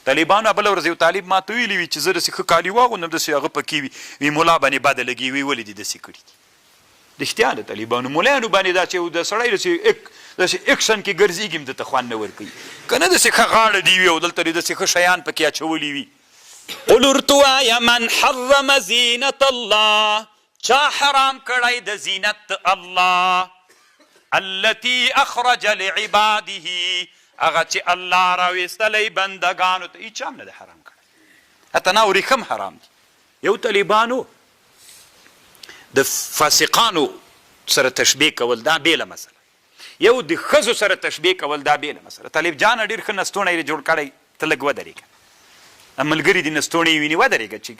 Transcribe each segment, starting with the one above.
طالبانو بله ورځ یو طالب ماته ویلي وي چې زه داسې ښه کالي واغوندم داسې هغه پکې وي وي ملا باندې بده لګي وي ولې دې داسې کړي دي؟ رښتیا د طالبانو ملایانو باندې دا چې د سړی داسې اک داسې اکشن کې ګرځېږي هم ده ته خوند نه ورکوي که نه داسې ښه غاړه دې وي او دلته دې داسې ښه شیان پکې اچولي وي. قل ورته ووایه من حرم زینة الله چا حرام کړی د زینت الله التي اخرج لعباده هغه چې الله راویستلی بندګانو ته هیچا هم نه دی حرام کړی حتی نه وریښم حرام دي یو طالبانو د فاسقانو سره تشبیه کول دا بیله مسله یو د ښځو سره تشبیه کول دا بیله مسله طالب جانه ډیر ښه نستوڼی دې جوړ کړی ته لږ ودرېږه ملګري دې نستوڼی ویني ودرېږه چې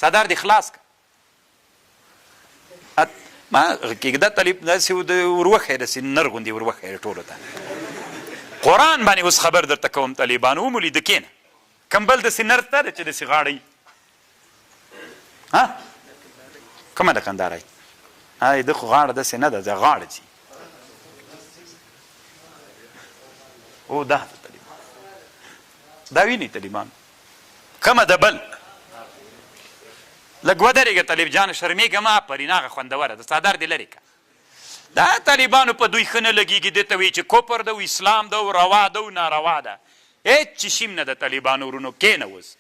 څادر دې خلاص که ما کېږده طالب داسې د وروښی داسې نر غوندې وروښی ټولو ته قرآن باندې اوس خبر درته کوم طالبانو ومو لیده کېنه کوم بل داسې نر ته چې داسې غاړه ها کومه د کندهارۍ ها د خو غاړه داسې نه ده د غاړه ځي او دا د طالبان دا ویني طالبان کومه د بل لږ ودرېږه طالب جان شرمېږه مه آفرین هغه خوندوره ده څادر دې لرې که دا طالبانو په دوی ښه نه لګېږي ده ته وایي چې کفر ده او اسلام ده او روا ده او ناروا ده هېڅ شي هم نه ده طالبانو ورونو کېنه اوس.